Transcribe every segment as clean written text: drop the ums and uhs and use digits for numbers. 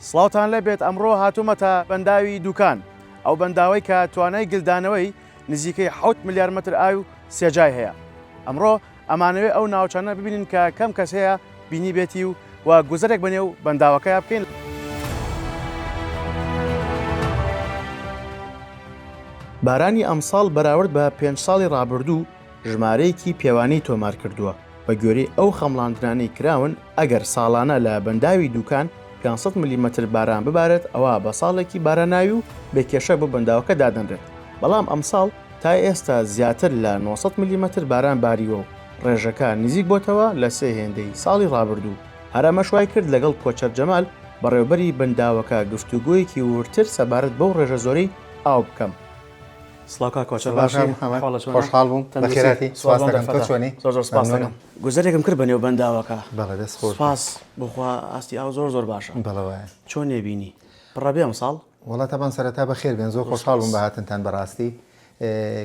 سڵاوتان لێبێت ئەمڕۆ هاتوومەتە بەنداوی دوکان ئەو بەنداوەی کە توانای گلدانەوەی نزیکەی 6 ملیار مەتر ئاو سێجای هەیە ئەمڕۆ ئەمانەوێ ئەو ناوچانە ببینین کە کەم کەس هەیە بینیبێتی و و گوزەرێک بەنێو بەنداوەکەیا بکەین. بارانی ئەمساڵ بەراورد بە پێنج ساڵی ڕابردوو ژمارەیەکی پێوانەی تۆمار کردووە، بە گوێرەی ئەو خەمڵاندنانەی کراون ئەگەر ساڵانە لە بەنداوی دوکان 500 ملیمەتر باران ببارێت ئەوا بە ساڵێکی باراناوی و بێ کێشە بۆ بەنداوەکە دادەنرێت، بەڵام ئەمساڵ تا ئێستا زیاتر لە 900 ملیمەتر باران باریوە و ڕێژەکە نزیک بۆتەوە لە سێ هێندەی ساڵی ڕابردوو، هەر ئەمەش وای کرد لەگەڵ کۆچەر جەمال، بەڕێوەبەری بەنداوەکە گفتوگۆیەکی وردتر سەبارەت بەو ڕێژە زۆرەی ئاو بکەم. سڵاو کاک کۆچەر باشی؟ حاڵت چۆنە؟ خۆشحاڵ بووم بەخێرهاتی سوپاس دەکەم تۆ چۆنی؟ زۆر زۆر سوپاس دەکەم. گوزەرێکم کرد بەنێو بەنداوەکە. بەڵێ دەست خۆش. سوپاس بۆ خوا ئاستی ئاو زۆر زۆر باشە. بەڵێ وایە. چۆن نەیبینی؟ پڕە بێ ئەمساڵ؟ وەڵا تەبعەن سەرەتا بەخێر بێن زۆر خۆشحاڵ بووم بە هاتنتان بەڕاستی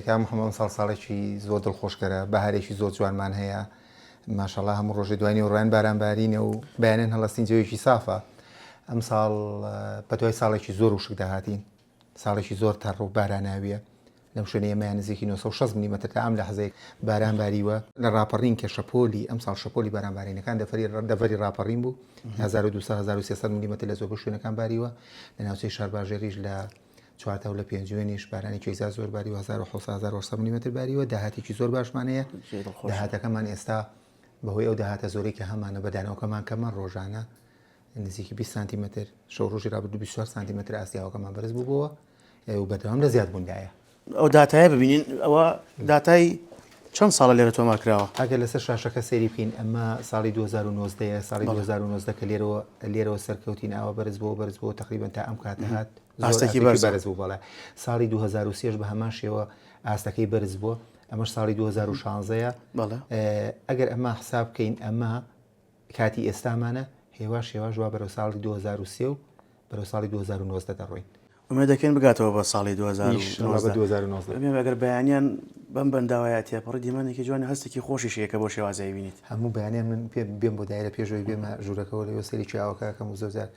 کاک محەمەد ئەمساڵ ساڵێکی زۆر دڵخۆشکەرە بەهارێکی زۆر جوانمان هەیە ماشەڵا هەموو ڕۆژێ دوای نیوەڕۆیان باران بارینە و بەیانیان هەڵەستین جەوێکی سافە ئەمساڵ بە دوای ساڵێکی زۆر وشک داهاتین ساڵێکی زۆر تەڕ و باراناویە لەم شوێنە ئێمەیان نزیکی 960 ملیمەتر تا ئەم لەحزەیە باران باریوە لە ڕاپەڕین کە شەپۆلی ئەمساڵ شەپۆلی بارانبارینەکان دەفری دەڤەری ڕاپەڕین بوو 1200 1300 ملیمەتر لە زۆربەی شوێنەکان باریوە لە ناوچەی شارباژێریش لە چوارتا و لە پێنجوێنیش بارانێکی یەکجار زۆر باریوە 1700 1800 ملیمەتر باریوە داهاتێکی زۆر باشمان هەیە داهاتەکەمان ئێستا بەهۆی ئەو داهاتە زۆرەی کە هەمانە بەدانەوەکەمان کەمە ڕۆژانە نزیکی 20 سانتیمەتر شەو ڕۆژی ڕابردوو 24 سانتیمەتر ئاستی ئاوەکەمان بەرز بووەوە و بەردەوام لە زیادبووندایە. ئەو داتایە ببینین ئەوە داتای چەند ساڵە لێرە تۆمار کراوە؟ ئەگەر لەسەر شاشەکە سەیری بکەین ئەمە ساڵی 2019 ە ساڵی 2019 کە لێرەوە لێرەوە سەرکەوتین ئاوە بەرز بۆ بەرز بۆ تقریبا تا ئەم کاتە هات ئاستێکی بەرز بەرز بوو بەڵێ ساڵی 2003 بە هەمان شێوە ئاستەکەی بەرز بووە ئەمەش ساڵی 2016 ئەگەر ئەمە حساب بکەین ئەمە کاتی ئێستامانە هێواش هێواش وا بەرەو ساڵی 2003 و بەرەو ساڵی 2019 دەڕۆین. ئومێد دەکەین بگاتەوە بە ساڵی 2019. ئومێد ئەگەر بەیانیان بەم بەنداوەیە تێپەڕی دیمەنێکی جوانی هەستێکی خۆشیش هەیە کە بۆ شێوازە ئەیبینیت. هەموو بەیانیان من پێ بێم بۆ دایرە پێش ئەوەی بێمە ژوورەکەوە لەوێ سەیرێکی ئاوەکە ئەکەم و زۆر جار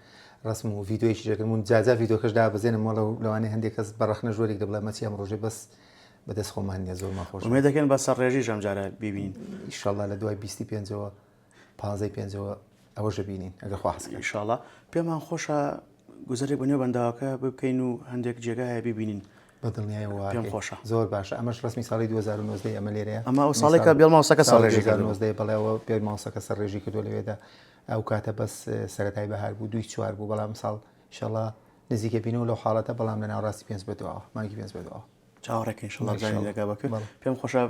ڕەسم و ڤیدیۆیەکیش ئەکەم و جار جار ڤیدیۆکەش دابەزێنم وەڵا لەوانەیە هەندێک کەس بە ڕەخنەش وەریگرێ بڵێ ئەمە چیە ئەم ڕۆژەی بەس بەدەست خۆمان نییە زۆرمان خۆشە. ئومێد دەکەین بە سەرڕێژیش ئەمجارە بیبینین. ئیشەڵا لە دوای بیستی پێنجەوە پانزەی پێنجەوە ئەوەش دەبینین ئەگەر خوا حەز کرد. ئینشاڵا پێمان خۆشە گوزەرێک بە نێو بەنداوەکە بکەین و هەندێک جێگا هەیە بیبینین. بە دڵنیایەوە وا پێم خۆشە. زۆر باشە ئەمەش ڕەسمی ساڵی 2019 ئەمە لێرەیە. ئەمە ئەو ساڵێک کە بێڵ ماوسەکە سەرڕێژی کردووە. 2019 بەڵێ ئەوە بێڵ ماوسەکە سەرڕێژی کردووە لەوێدا ئەو کاتە بەس سەرەتای بەهار بوو دووی چوار بوو بەڵام ئەمساڵ ئیشەڵا نزیکە بینەوە لەو حاڵەتە بەڵام لە ناوەڕاستی پێنج بە دواوە مانگی پێنج بە دواوە. چاوەڕێکەین ئینشەڵا بزانین دەگا بە کوێ. پێم خۆشە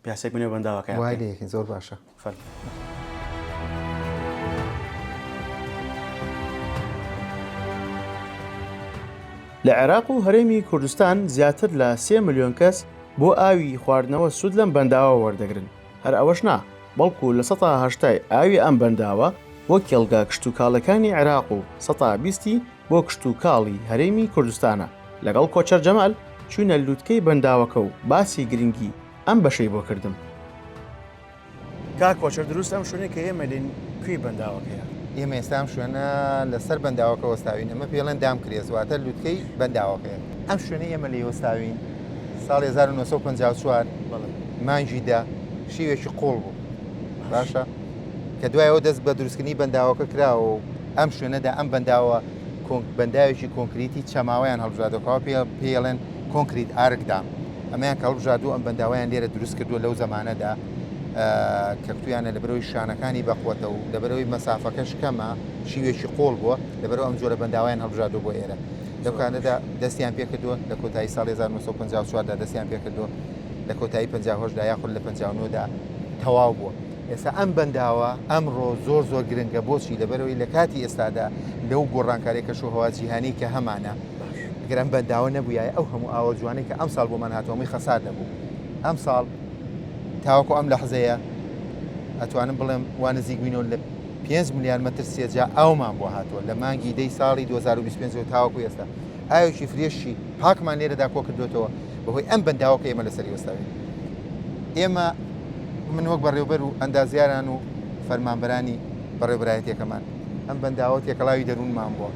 پیاسەیەک بنێو بەنداوەکەیان وای لێکەین زۆر باشە. فەرموو. لە عێراق و هەرێمی کوردستان زیاتر لە سێ ملیۆن کەس بۆ ئاوی خواردنەوە سوود لەم بەنداوە وەردەگرن، هەر ئەوەش نا، بەڵکو لە سەتا هەشتای ئاوی ئەم بەنداوە بۆ کێڵگە کشتوکاڵەکانی عێراق و سەتا بیستی بۆ کشتوکاڵی هەرێمی کوردستانە، لەگەڵ کۆچەر جەمال چووینە لوتکەی بەنداوەکە و باسی گرنگی ئەم بەشەی بۆ کردم. کاک کۆچەر دروست ئەم شوێنەی کە ئێمە لێین کوێی بەنداوەکەیە؟ ئێمە ئێستا ئەم شوێنە لەسەر بەنداوەکە وەستاوین، ئەمە پێی ئەڵێن دام crest واتە لوتکەی بەنداوەکەیە. ئەم شوێنەی ئێمە لێی وەستاوین ساڵی 1954 مانگی دە شیوێکی قوڵ بوو باشە کە دوایەوە دەست بە دروستکردنی بەنداوەکە کراوە و ئەم شوێنەدا ئەم بەنداوە بەنداوێکی کۆنکریتی چەماوەیان هەڵبژاردەکەەوە پێ پێڵێن concrete arch dam ئەمەیان کە هەڵبژاردوو ئەم بەنداوەیان لێرە دروست کردووە لەو زەمانەدا کە کوتویانە لەبەرەوەی شانەکانی بەقوەتە و لەبەرەوەی مەسافەکەش کەمە شیوێکی قۆڵ بووە لەبەرەوە ئەم جۆرە بەنداویان هەڵبژاردوو بۆ ئێرە لەو کاتەدا دەستیان پێکردووە لە کۆتایی ساڵی 1954 دا دەستیان پێکردووە لە کۆتایی 58 دا یاخود لە 59 دا تەواو بووە ئێستا ئەم بەنداوە ئەمڕۆ زۆر زۆر گرنگە بۆچی لەبەرەوەی لە کاتی ئێستادا لەو گۆڕانکاری کەشوهەوا جیهانی کە هەمانە گەر ئەم بەنداوە نەبوویایە ئەو هەموو ئاوە جوانەی کە ئەمساڵ بۆمان هاتووە هەمووی خەسار دەبوو ئەمساڵ تاوەکو ئەم لەحزەیە ئەتوانم بڵێم وا نزیک بووینەوە لە 5 ملیار مەتر سێجا ئاومان بۆ هاتووە لە مانگی دەی ساڵی 2025 تاوەکو ئێستا ئاوێکی fresh ی پاکمان لێرەدا کۆ کردوێتەوە بەهۆی ئەم بەنداوە کە ئێمە لەسەری وەستاوین ئێمە من وەک بەڕێوبەر و ئەندازیاران و فەرمانبەرانی بەڕێوبەرایەتیەکەمان ئەم بەنداوە تێکەڵاوی دەروونمان بووە.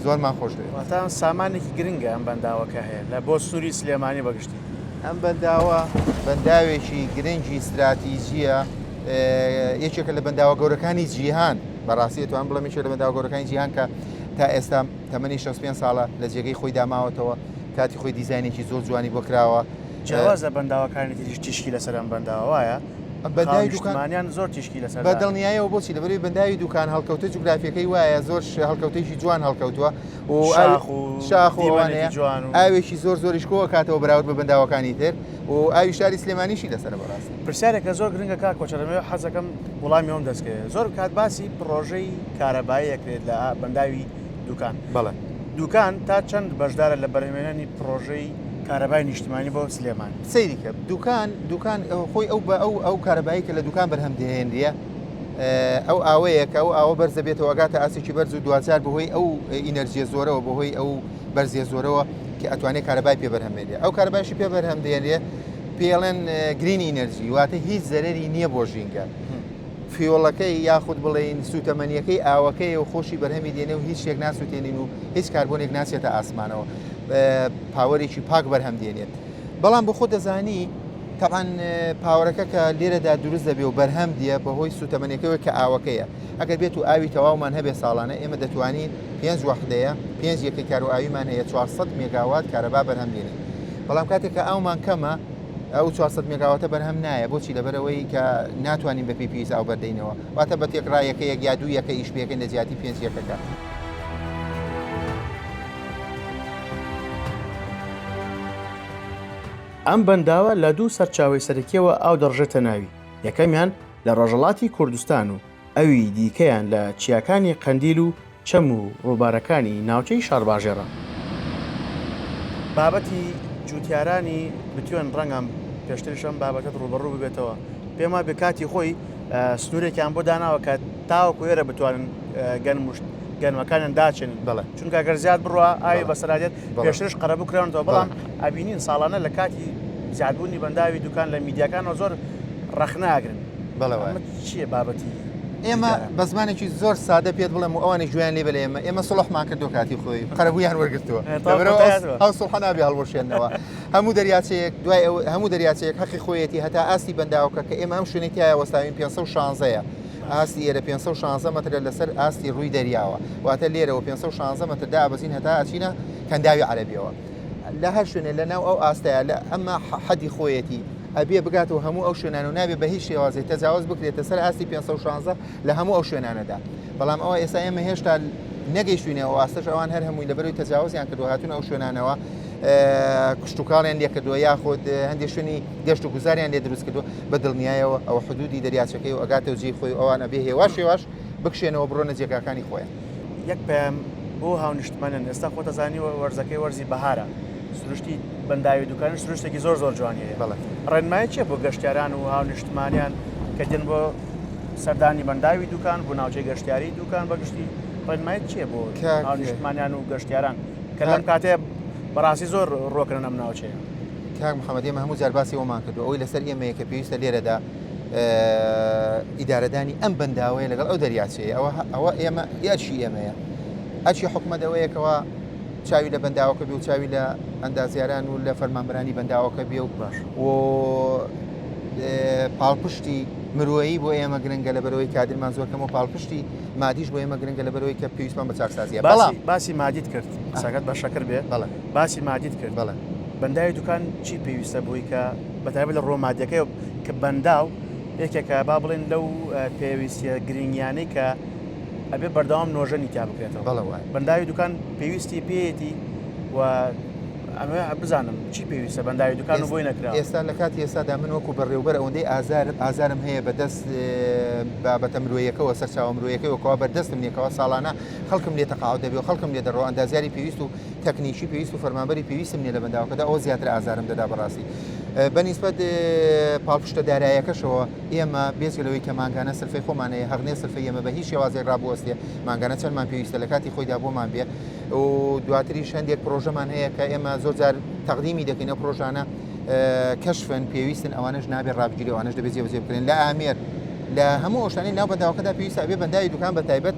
زۆرمان خۆش دەوێت. واتە سامانێکی گرنگە ئەم بەنداوە کە هەیە لە بۆ سنووری سلێمانی بە گشتی. ئەم بەنداوە بەنداوێکی گرنگی ستراتیجییە، یەکێکە لە بەنداوە گەورەکانی جیهان، بەڕاستی ئەتوانم بڵێم یەکێک لە بەنداوە گەورەکانی جیهان کە تا ئێستا تەمەنی 65 ساڵە لە جێگەی خۆیدا ماوەتەوە، کاتی خۆی دیزاینێکی زۆر جوانی بۆ کراوە. جیاواز لە بەنداوەکانی تریش تیشکی لەسەر ئەم بەنداوە وایە؟ بەنداوی دوکان هاونیشتمانیان زۆر تیشکی لەسەر بە دڵنیایەوە بۆچی لەبەرەوەی بەنداوی دوکان هەڵکەوتە جوگرافیەکەی وایە زۆر هەڵکەوتێکی جوان هەڵکەوتووە و شاخ و شاخ و دیمەنێکی ئەوانەیە جوان و ئاوێکی زۆر زۆریش کۆ ئەکاتەوە بەراورد بە بەنداوەکانی تر و ئاوی شاری سلێمانیشی لەسەرە بەڕاستی. پرسیارێکە زۆر گرنگە کاک کۆچەر ئەمەوێ حەزەکەم وڵامی ئەوم دەست کەوێ زۆر کات باسی پڕۆژەی کارەبایی ئەکرێت لە بەنداوی دوکان بەڵێ. دوکان تا چەند بەشدارە لە بەرهەمێنانی پڕۆژەی کارەبای نیشتمانی بۆ سلێمانی؟ سەیری کە دوکان دوکان خۆی ئەو بە ئەو ئەو کارەبایی کە لە دوکان بەرهەم دەهێنریە ئەو ئاوەیە کە ئەو ئاوە بەرزە بێتەوە ئەگاتە ئاستێکی بەرز و دواجار بەهۆی ئەو ئینەرجیە زۆرەوە بەهۆی ئەو بەرزیە زۆرەوە کە ئەتوانێت کارەبای پێ بەرهەم بێنێ ئەو کارەبایشی پێ بەرهەم دێنێ پێڵێن green energy واتە هیچ زەرەری نییە بۆ ژینگە fuel ەکەی یاخود بڵێین سوتەمەنیەکەی ئاوەکەی و خۆشی بەرهەمی دێنێ و هیچ شتێک ناسووتێنین و هیچ کاربۆنێک ناچێتە ئاسمانەوە power ێکی پاک بەرهەم دێنێت بەڵام بۆ خۆ دەزانی تەبعەن power ەکە کە لێرەدا دروست دەبێ و بەرهەم دیە بەهۆی سوتەمەنیەکەوە کە ئاوەکەیە ئەگەر بێت و ئاوی تەواومان هەبێ ساڵانە ئێمە دەتوانین پێنج وەحدەیە پێنج یەکەی کار و ئاویمان هەیە 400 مێگاوات کارەبا بەرهەم دێنین بەڵام کاتێک کە ئاومان کەمە ئەو 400 مێگاواتە بەرهەم نایە بۆچی لەبەرەوەی کە ناتوانین بە پێی پێویست ئاو بەردەینەوە واتە بە تێکڕا یەکەیەک یا دوو یەکە ئیش پێکەین لە جیاتی پێنج یەکەکە. ئەم بەنداوە لە دوو سەرچاوەی سەرەکییەوە ئاو دەڕژێتە ناوی، یەکەمیان لە ڕۆژهەڵاتی کوردستان و ئەوی دیکەیان لە چیاکانی قەندیل و چەم و ڕووبارەکانی ناوچەی شارباژێڕە. بابەتی جووتیارانی بتوێن ڕەنگە پێشتریش ئەم بابەتەت ڕووبەڕوو ببێتەوە، پێم وابێ کاتی خۆی سنوورێکیان بۆ داناوە کە تاوەکو ئێرە بتوانن گەنم و گەنمەکانیان داچێنن بەڵێ چونکە گەر زیاد بڕوا ئاوی بەڵێ. بەسەرا دێت بەڵێ. پێشترش قەرەبوو کراونەتەوە بەڵام بەڵێ. ئەبینین ساڵانە لە کاتی زیادبوونی بەنداوی دوکان لە میدیاکانەوە زۆر ڕەخنە ئەگرن بەڵێ وایە. ئەمە چییە بابەتی ئێمە جوتیاران؟ بە زمانێکی زۆر سادە پێت بڵێم و ئەوانیش گوێیان لێ بێ لە ئێمە ئێمە سوڵحمان کردووە کاتی خۆی قەرەبوویان وەرگرتووە ئێ، تەواو لەبەرئەوە کۆتایی هاتووە. ئەو سوڵحە نابێ هەڵوەشێنەوە هەموو دەریاچەیەک دوای ئەو هەموو دەریاچەیەک هەقی خۆیەتی هەتا ئاستی بەنداوەکە کە ئێمە ئەم شوێنەی تیایا وەستاوین 516 یە ئاستی ئێرە 516 مەترە لەسەر ئاستی ڕووی دەریاوە واتە لێرەوە 516 مەتر دابەزین هەتا ئەچینە کەنداوی عەرەبیەوە لە هەر شوێنێ لە ناو ئەو ئاستەیە لە ئەمە حەدی خۆیەتی ئەبێ بگاتەوە هەموو ئەو شوێنانە و نابێ بە هیچ شێوازێک تەجاوز بکرێتە سەر ئاستی 516 لە هەموو ئەو شوێنانەدا بەڵام ئەوە ئێستا ئێمە هێشتا نەگەیشتوینە ئەو ئاستەش ئەوان هەر هەمووی لەبەرەوەی تەجاوزیان کردو هاتوون ئەو شوێنانەوە کشتوکاڵیان لێکردووە یاخود هەندێک شوێنی گەشت و گوزاریان لێ دروست کردووە بە دڵنیایەوە ئەوە حدودی دەریاچەکەی و ئەگاتەوە جێی خۆی و ئەوان ئەبێ هێواش هێواش بکشێنەوە بڕۆنە جێگاکانی خۆیان. یەک پەیام بۆ هاونیشتمانیان، ئێستا خۆت ئەزانی وەرزەکەی وەرزی بەهارە، سروشتی بەنداوی دوکانیش سروشتێکی زۆر زۆر جوانی هەیە. بەڵێ. ڕێنمایی چییە بۆ گەشتیاران و هاونیشتمانیان کە دێن بۆ سەردانی بەنداوی دوکان، بۆ ناوچەی گەشتیاری دوکان بە گشتی ڕێنمایی چییە بۆ کاک هاونیشتمانیان و گەشتیاران کە لەم کاتەیە بەڕاستی زۆر ڕۆکرن ئەم ناوچەیە؟ کاک محەممەد ئێمە هەموو جار باسی ئەومان کردو ئەوەی لەسەر ئێمەیە کە پێویستە لێرەدا ئیدارەدانی ئەم بەنداوەیە لەگەڵ ئەو دەریاچەیە ئەوە ئەوە ئێمە ئەرکی ئێمەیە ئەرکی حکومەت ئەوەیە کەوا چاوی لە بەنداوەکە بێ و چاوی لە ئەندازیاران و لە فەرمانبەرانی بەنداوەکە بێ و باش و پاڵپشتی مرۆیی بۆ ئێمە گرنگە لەبەرەوەی کادرمان زۆر کەم و پاڵپشتی مادیش بۆ ئێمە گرنگە لەبەرەوەی کە پێویستمان بە چاکسازیە بەڵام باسی مادیت کرد قسەکەت بە شەکر بێ بەڵێ باسی مادیت کرد بەڵێ بەنداوی دوکان چی پێویستە بۆی کە بەتایبەت لە ڕووە مادیەکەی کە بەنداو یەکێکە با بڵێن لەو پێویستیە گرنگیانەی کە ئەبێ بەردەوام نۆژەنی تیا بکرێتەوە بەڵێ وایە بەنداوی دوکان پێویستی پێیەتی و ئەمە بزانم چی پێویستە بەنداوی دوکان و بۆی نەکرا ئێستا لە کاتی ئێستادا من وەکو بەڕێوبەر ئەوەندەی ئازار ئازارم هەیە بەدەست بابەتە مرۆیەکەوە سەرچاوە مرۆیەکەی وەکەوە بەردەستم نییەکەوە ساڵانە خەڵکم لێ تەقاعد دەبێ و خەڵکم لێ دەڕۆ ئەندازیاری پێویست و تەکنیکی پێویست و فەرمانبەری پێویستم نییە لە بەنداوەکەدا ئەوە زیاتر ئازارم دەدا بەڕاستی بەنیسبەت پاڵپشتە دارایەکەشەوە ئێمە بێجگە لەوەی کە مانگانە سلفەی خۆمان هەیە هەق نییە سلفەی ئێمە بە هیچ شێوازێک ڕابوەستێ مانگانە چەندمان پێویستە لە کاتی خۆیدا بۆمان بێ و دواتریش هەندێک پرۆژەمان هەیە کە ئێمە زۆر جار تەقدیمی دەکەین ئەو پرۆژانە کەشفن پێویستن ئەوانەش نابێت ڕابگیری ئەوانەش دەبێت جێبەجێ بکرێن لە ئامێر لە هەموو ئەو شتانەی ناو بەنداوەکەدا پێویستە ئەبێ بەنداوی دوکان بە تایبەت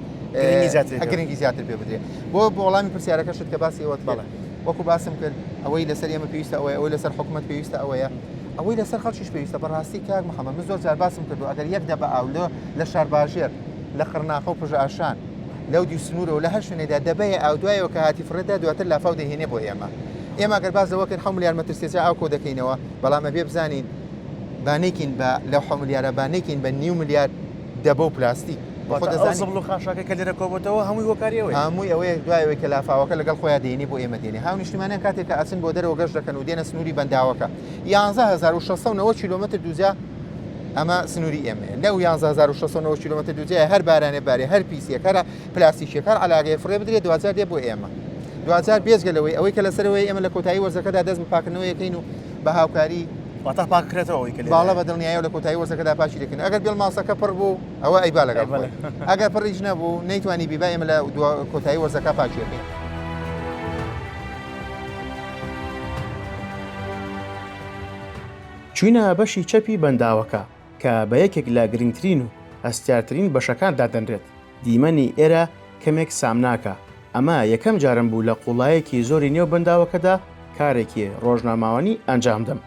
گرنگی زیاتر پێ بدرێت بۆ بۆ وەڵامی پرسیارەکەشت کە باسی ئەوەت بەڵێ وەکو باسم کرد ئەوەی لەسەر ئێمە پێویستە ئەوەیە ئەوەی لەسەر حکومەت پێویستە ئەوەیە ئەوەی لەسەر خەڵکیش پێویستە بەڕاستی کاک محەممەد من زۆر جار باسم کردو ئەگەر یەک دەبە ئاو لە لە شارباژێر لە قڕناخە و پژئاشان لەو دیو سنوورەوە لە هەر شوێنێدا دەبەیە ئاو دوایەوە کە هاتی فڕێدا دواتر لافاو دەهێنێ بۆ ئێمە ئێمە گەر باس لەوە کرد حەو ملیار مەتر سێجا ئاو کۆ دەکەینەوە بەڵام ئەبێ بزانین با نەیکەین بە لەو حەو ملیارە با نەیکەین بە نیو ملیار دەبە و پلاستیک. واتە ئەو زبڵ و خاشاکەی کە لێرە کۆبۆتەوە هەمووی هۆکاری ئەوەیە. هەمووی ئەوەیە دوای ئەوەی کە لافاوەکە لەگەڵ خۆیان دێنی بۆ ئێمە دێنێ. هاونیشتیمانیان کاتێک کە ئەچن بۆ دەرەوە گەشت دەکەن و دێنە سنووری بەنداوەکە 11690 کیلۆمەتر دووجا ئەمە سنووری ئێمەیە. لەو 11690 کیلۆمەتر دووجایە هەر بارانێ بارێ هەر پیسیەک هەر پلاستیکێک هەر عەلاگەیە فڕێ بدرێ دواجار دێ بۆ ئێمە. دواجار بێجگە لەوەی ئەوەی کە لەسەرەوەی ئێمە لە کۆتایی وەرزەکەدا دەست بە پاکردنەوە یەکەین و بە هاوکاری واتا پاککرێتەوە ئەوەی کە لێرەیە. باڵە بە دڵنیایەوە لە کۆتایی وەرزەکەدا پاکی دەکەین ئەگەر بێڵ ماوسەکە پڕ بوو ئەوە ئەیبا لەگەڵ خۆی ئەگەر پڕیش نەبوو نەیتوانی بیبا ئێمە لە کۆتایی وەرزەکە پاکی دەکەین. چووینە بەشی چەپی بەنداوەکە کە بە یەکێک لە گرنگترین و هەستیارترین بەشەکان دادەنرێت. دیمەنی ئێرە کەمێک سامناکە، ئەمە یەکەم جارم بوو لە قوڵایەکی زۆری نێو بەنداوەکەدا کارێکی ڕۆژناماوانی ئەنجامدەم.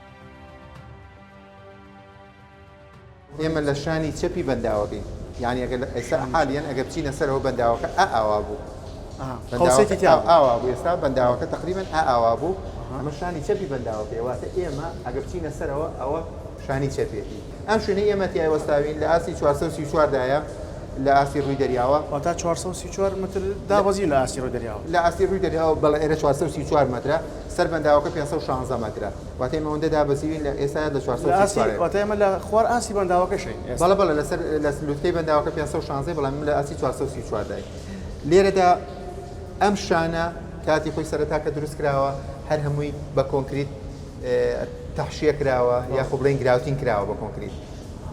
ئێمە لە شانی چەپی بەنداوەکەین یانی ئەگەر ئێستا حالیەن ئەگەر بچینە سەرەوە بەنداوەکە ئا ئاوا بوو قەوسێکی تیا بوو. ئاوا بوو ئێستا بەنداوەکە تقریبا ئا ئاوا بوو ئەمە شانی چەپی بەنداوەکەیە واتە ئێمە ئەگەر بچینە سەرەوە ئەوە شانی چەپێتی ئەم شوێنەی ئێمە تیای وەستاوین لە ئاستی 434 دایە لە ئاستی ڕووی دەریاوە. واتا 434 مەتر دابەزین لە ئاستی ڕووی دەریاوە. لە ئاستی ڕووی دەریاوە بەڵێ ئێرە 434 مەترە سەر بەنداوەکە 516 مەترە واتە ئێمە ئەوەندە دابەزیوین لە ئێستا لە 434 واتە ئێمە لە خوار ئاستی بەنداوەکەشین ئێستا. بەڵێ بەڵێ لەسەر لە لوتکەی بەنداوەکە 516 بەڵام لە ئاستی 434 داین لێرەدا ئەم شانە کاتی خۆی سەرەتا کە دروست کراوە هەر هەمووی بە کۆنکریت تەحشیە کراوە یاخۆ بڵێن grouting کراوە بە کۆنکریت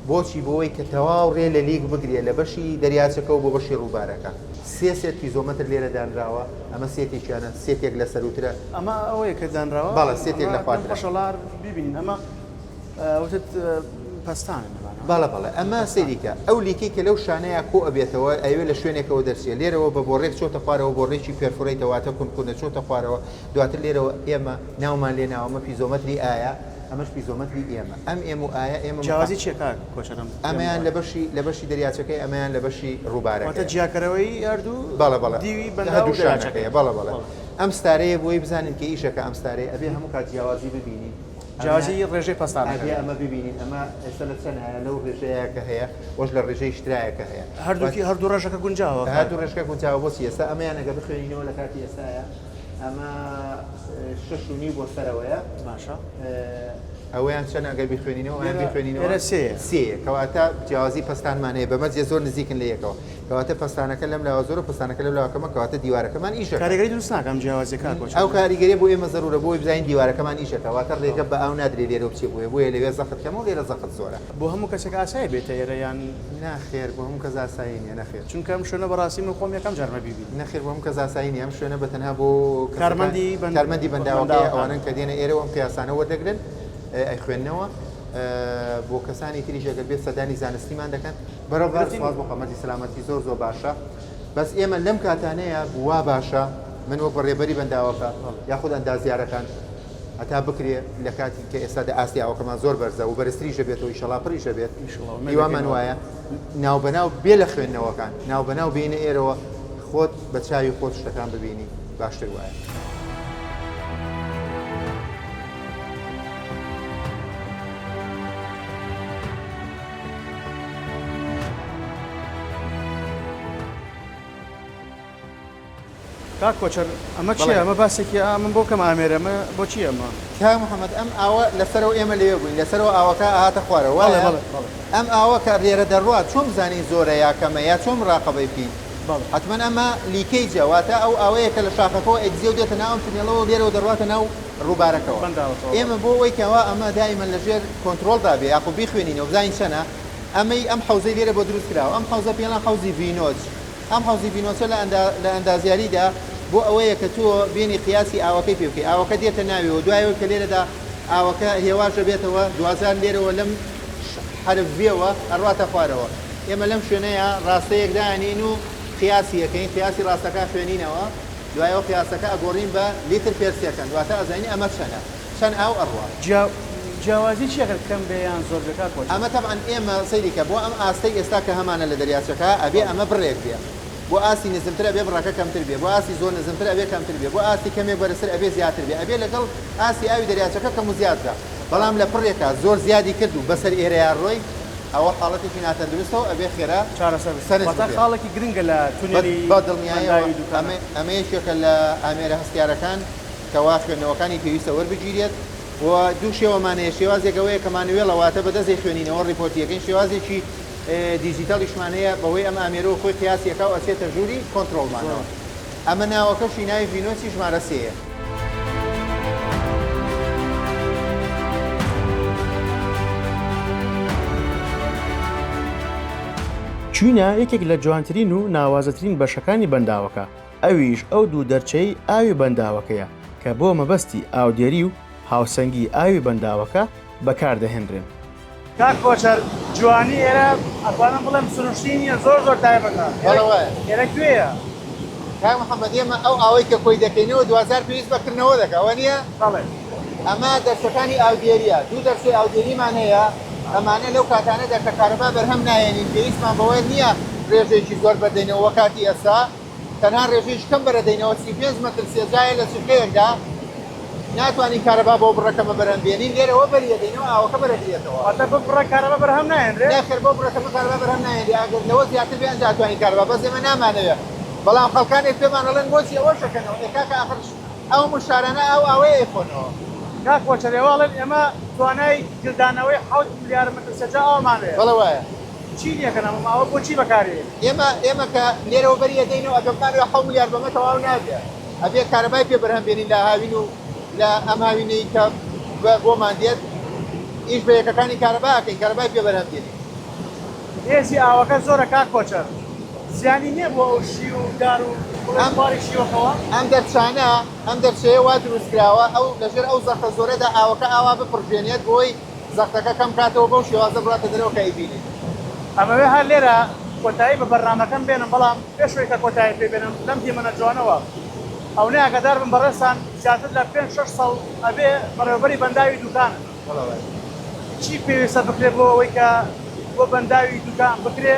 بۆچی بۆی کە تەواو ڕێ لە leak بگرێ لە بەشی دەریاچەکە و بۆ بەشی ڕووبارەکە سێ set piezometer لێرە دانراوە ئەمە set ێکیانە set ێک لە سەروترە ئەمە ئەوەیە کە دانراوە بەڵێ set ێک لە خوارترە خۆشەڵار ببینین ئەمە وتت پەستانن ئەمانە بەڵێ بەڵێ ئەمە سەیریکە ئەو leak ەی کە لەو شانەیە کۆ ئەبێتەوە ئەیەوێ لە شوێنێکەوە دەرچێ لێرەوە بە بۆڕێک چۆتە خوارەوە بۆڕێکی perforate ە واتە کونکونە چۆتە خوارەوە دواتر لێرەوە ئێمە ناومان لێ ناوە ئەمە piezometer ی ئایە ئەمەش piezometer ی ئێمە ئەم ئێم و ئایە ئێمە جیاوازی چیە کاک کۆچەر ئەم ئەمەیان لە بەشی لە بەشی دەریاچەکەی ئەمەیان لە بەشی ڕووبارەکەیە واتە جیاکەرەوەی هەردوو بەڵێ بەڵێ دیوی بەنداو هەردوو و دەریاچەکەیە شانەکەیە بەڵێ بەڵێ ئەم ستارەیە بۆی بزانین کە ئیشەکە ئەم ستارەیە ئەبێ هەموو کات جیاوازی ببینین جیاوازی ڕێژەی پەستانەکە ئەبێ ئەمە ببینین ئەمە ئێستا لە چەند هەیە لەو ڕێژەیە کە هەیە وەش لە ڕێژەی شترایە کە هەیە هەردووکی هەردوو ڕێژەکە گونجاوە هەردوو ڕێژەکە گونجاوە بۆچی ئێستا ئەمەیان ئەگەر بخوێنینەوە لە کاتی ئێستاە ئەمە شەش و نیو بۆ سەرەوەیە باشە ئەوەیان چەند ئەگەر بیخوێنینەوە ئەویان بیخوێنینەوە ئێرە سێیە سێیە کەواتە جیاوازی پەستانمان هەیە بە مەرجێ زۆر نزیکن لە یەکەوە کەواتە پەستانەکە لەم لاوە زۆرە پەستانەکە لەم لاوە کەمە کەواتە دیوارەکەمان ئیش دەکات کاریگەری دروست ناکا ئەم جیاوازیە کاک کۆچەر ئەو کاریگەریە بۆ ئێمە زەرورە بۆ ئەوەی بزانین دیوارەکەمان ئیش دەکات واتە ڕێگە بە ئاو نادرێ لێرەوە بچێ بۆیە بۆیە لەوێ زەخت کەمە و لێرە زەخت زۆرە. بۆ هەموو کەسێک ئاسایە بێتە ئێرە یان؟ ناخێر بۆ هەموو کەس ئاسایی نیە نەخێر. چونکە ئەم شوێنە بەڕاستی من خۆم یەکەم جارمە بیبینم. نەخێر بۆ هەموو کەس ئاسایی نیە ئەم شوێنە بە تەنها بۆ کەسەکان کارمەندی بەند کارمەندی بەنداوەکەیە بەنداوەکان. ئەوانەن کە دێنە ئێرە و ئەم قیاسانە وەردەگرن ئەیخوێننەوە بۆ کەسانی تریش ئەگەر بێت سەردانی زانستیمان دەکەن. بەرەو بەرز سوپاس بۆ خوا مەرجی سەلامەتی زۆر زۆر باشە بەس ئێمە لەم کاتانەیە وا باشە من وەک بەڕێبەری بەنداوەکە یاخود ئەندازیارەکان هەتا بکرێ لە کاتی کە ئێستا دە ئاستی ئاوەکەمان زۆر بەرزە و بەرزتریش دەبێتەوە ئیشەڵا پڕیش دەبێت هیوامان وایە ناوبەناو بێ لە خوێندنەوەکان ناوبەناو بێنە ئێرەوە خۆت بە چاوی خۆت شتەکان ببینی باشتر وایە. کاک کۆچەر ئەمە چیە ئەمە باسێکی ئا من بۆ کەم ئامێرە ئەمە بۆ چیە ئەمە؟ کاک محمد ئەم ئاوە لەسەرەوە ئێمە لەوێ بووین لەسەرەوە ئاوەکە ئەهاتە خوارەوە وایە؟ بەڵێ بەڵێ. ئەم ئاوە کە لێرە دەڕوات چۆن بزانین زۆرە یا کەمە یا چۆن مراقەبەی بکەین؟ بەڵێ. حەتمەن ئەمە leakage ە واتە ئەو ئاوەیە کە لە شاخەکەوە ئەدزێ و دێتە ناو ئەم تونێڵەوە و لێرەوە دەڕواتە ناو ڕووبارەکەوە. بەنداوەکەوە بەڵێ. ئێمە بۆ ئەوەی کەوا ئەمە دائیمەن لەژێر کۆنترۆڵدا بێ یاخود بیخوێنینەوە بزانین چەنە ئەمەی ئەم حەوزەی لێرە بۆ دروست کراوە ئەم حەوزە پێی ئەڵێن حەوزی V notch ئەم حەوزی V notch ە لە ئەندا لە ئەندازیاریدا بۆ ئەوەیە کە تۆ بێنی قیاسی ئاوەکەی پێ بکەی ئاوەکە دێتە ناوێ و دوای ئەوەی کە لێرەدا ئاوەکە هێواش دەبێتەوە دواجار لێرەوە لەم حەرف V ەوە ئەڕواتە خوارەوە ئێمە لەم شوێنەیا ڕاستەیەک دانین و. قیاسی ئەکەین، قیاسی ڕاستەکە ئەخوێنینەوە، دوای ئەوە قیاسەکە ئەگۆڕین بە لیتر per second، واتە ئەزانین ئەمە چەنە، چەند ئاو ئەڕوا. جیاوازی چیە گەر کەم بێ یان زۆر بێ کاک کۆچەر؟ ئەمە تەبعەن ئێمە سەیری کە بۆ ئەم ئاستەی ئێستا کە هەمانە لە دەریاچەکە ئەبێ ئەمە بڕێک بێ، بۆ ئاستی نزمتر ئەبێ بڕەکە کەمتر بێ، بۆ ئاستی زۆر نزمتر ئەبێ کەمتر بێ، بۆ ئاستی کەمێک بەرزتر ئەبێ زیاتر بێ، ئەبێ لەگەڵ ئاستی ئاوی دەریاچەکە کەم و زیاد بکا، بەڵام لە پڕێکا زۆر زیادی کرد و بەسەر ئێرەیا ڕۆی ئەوە حاڵەتێکی ناتەندروستە و ئەبێ خێرا چارەسەر بکرێت. سەرنج واتە بکرێت. خاڵێکی گرنگە لە تونێلی بە دڵنیایەوە بەنداوی دوکانە. ئەمە ئەمە یەکێکە لە ئامێرە هەستیارەکان کەوا خوێندنەوەکانی پێویستە وەربگیرێت و دوو شێوەمان هەیە شێوازێک ئەوەیە کە manual ە واتە بە دەست ئەیخوێنینەوە ڕیپۆرتی ئەکەین شێوازێکی دیجیتەڵیشمان هەیە بەهۆی ئەم ئامێرەوە خۆی قیاسی ئەکا و ئەچێتە ژووری کۆنترۆڵمانەوە ئەمە ناوەکەشی ناوی ڤینۆسی ژمارە سێیە. چوینە یەکێک لە جوانترین و ناوازەترین بەشەکانی بەنداوەکە، ئەویش ئەو دوو دەرچەی ئاوی بەنداوەکەیە کە بۆ مەبەستی ئاودێری و هاوسەنگی ئاوی بەنداوەکە بەکاردەهێنرێن. کاک کۆچەر جوانی ئێرە ئەتوانم بڵێم سروشتی نیە زۆر زۆر تایبەتە بەڵێ وایە. ئێرە کوێیە؟ کاک محمد ئێمە ئەو ئاوەی کە کۆی دەکەینەوە دواجار پێویست بە کردنەوە دەکا وانیە؟ بەڵێ. ئەمە دەرچەکانی ئاودێریە دوو دەرچەی ئاودێریمان هەیە ئەمانە لەو کاتانەدا کە کارەبا بەرهەم ناهێنین پێویستمان بەوە نیە ڕێژەیەکی زۆر بەردەینەوە وەک کاتی ئێستا تەنها ڕێژەیەکی کەم بەرەدەینەوە 35 مەتر سێجایە لە چرکەیەکدا ناتوانین کارەبا بەو بڕە کەمە بەرهەم بێنین لێرەوە بەری ئەدەینەوە ئاوەکە بەرەدرێتەوە. واتە بەو بڕە کارەبا بەرهەم ناهێنرێ؟ نەخێر بەو بڕە کەمە کارەبا بەرهەم ناهێنرێ ئەگەر لەوە زیاتر بێ ئەنجا ئەتوانین کارەبا بەس ئێمە نامانەوێ بەڵام خەڵکانێک پێمان ئەڵێن بۆچی ئەوەش ئەکەنەوە ئێ کاکە ئاخر ئەو هەموو شارانە ئاو ئاوەیە ئەیخۆنەوە. کاک کۆچەر ئێوە ئەڵێن ئێمە توانای گلدانەوەی حەوت ملیار مەتر سێجا ئاومان هەیە. بەڵێ وایە. چی لێکەن ئەم ئاوە بۆچی بەکارێ؟ ئێمە ئێمە کە لێرەوە بەری ئەدەینەوە ئەگەر بمانەوێ حەوت ملیار بەمە تەواو نابێ ئەبێ کارەبای پێ بەرهەم بێنین لە هاوین و لە ئەم هاوینەی کە بۆمان دێت ئیش بە یەکەکانی کارەبا ئەکەین کارەبای پێ بەرهەم دێنین. هێزی ئاوەکە زۆرە کاک کۆچەر زیانی نیە بۆ ئەو شیو و دار و بڵێ ئەم خواری شیوەکەوە؟ ئەم دەرچانە ئەم دەرچەیە وا دروست کراوە ئەو لەژێر ئەو زەختە زۆرەدا ئاوەکە ئاوا بپڕژێنێت بۆی زەختەکە کەم کاتەوە بەو شێوازە بڕاتە دەرەوە کە ئەیبینین. ئەمەوێ هەر لێرە کۆتایی بە بەرنامەکەم بێنم بەڵام پێش ئەوەی کە کۆتایی پێ بێنم لەم دیمەنە جوانەوە ئەونە ئاگادار بن بەڕێزتان زیاتر لە پێنج شەش ساڵ ئەبێ بەڕێوەبەری بەنداوی دوکانن چی پێویستە بکرێ بۆ ئەوەی کە بۆ بەنداوی دوکان بکرێ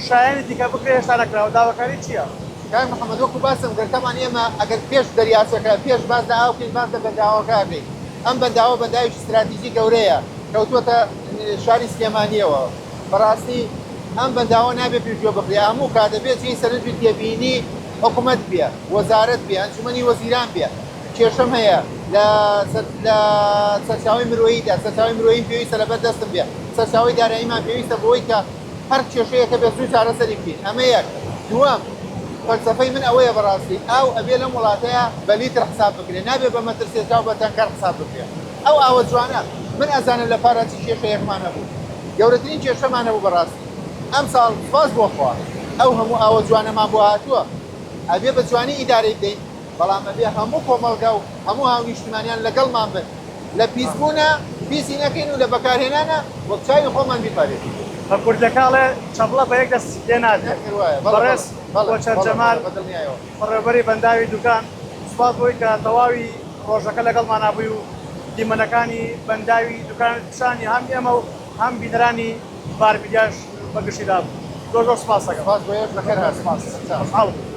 شایەنی دیکە بکرێ هێشتا نەکراوە داواکاری چییە؟ کاک محمد وەکو باسم کرد تەبعەن ئێمە ئەگەر پێش دەریاچەکە پێش باس لە ئاو بکەین باس لە بەنداوەکە ئەکەین ئەم بەنداوە بەنداوێکی ستراتیجی گەورەیە کەوتووەتە شاری سلێمانیەوە بەڕاستی ئەم بەنداوە نابێ پشتگوێ بخرێ هەموو کات دەبێ جێی سەرنج و تێبینی حکومەت بێ وەزارەت بێ ئەنجومەنی وەزیران بێ کێشەم هەیە لە لە سەرچاوەی مرۆییدا سەرچاوەی مرۆییم پێویستە لەبەر دەستم بێ سەرچاوەی داراییمان پێویستە بۆی کە هەر کێشەیەک هەبێت زوو چارەسەری بکەین ئەمە یەک دووەم فەلسەفەی من ئەوەیە بەڕاستی ئاو ئەبێ لەم وڵاتەیا بە لیتر حساب بکرێ نابێ بە مەتر سێجا و بە تەنکەر حساب بکرێ ئەو ئاوە جوانە من ئەزانم لە پارا چی کێشەیەکمان هەبوو گەورەترین کێشەمان هەبوو بەڕاستی ئەمساڵ سوپاس بۆ خوا ئەو هەموو ئاوە جوانەمان بۆ هاتووە ئەبێ بە جوانی ئیدارەی بدەین بەڵام ئەبێ هەموو کۆمەڵگا و هەموو هاونیشتیمانیان لەگەڵمان بن لە پیسبوونە پیسی نەکەین و لە بەکارهێنانە وەک چاوی خۆمان بیپارێزین. بە کوردەکە ئەڵێ چەپڵە بە یەک دەست لێ نادرێ. نەخێر وایە بەڵێ بەڕێز بەڵێ کۆچەر بەڵێ جەمال بەڵێ بە دڵنیایەوە. بەڕێوەبەری بەنداوی دوکان سوپاس بۆی کە تەواوی ڕۆژەکە لەگەڵمانا بووی و دیمەنەکانی بەنداوی دوکانت پیشانی هەم ئێمە و هەم بینەرانی بار میدیاش بە گشتی دابوو. زۆر زۆر سوپاست دەکەم. سوپاس بۆ ئێوەش بەخێر زۆر هاتن. سوپاس. سەرچاو. خۆشحاڵ بووم.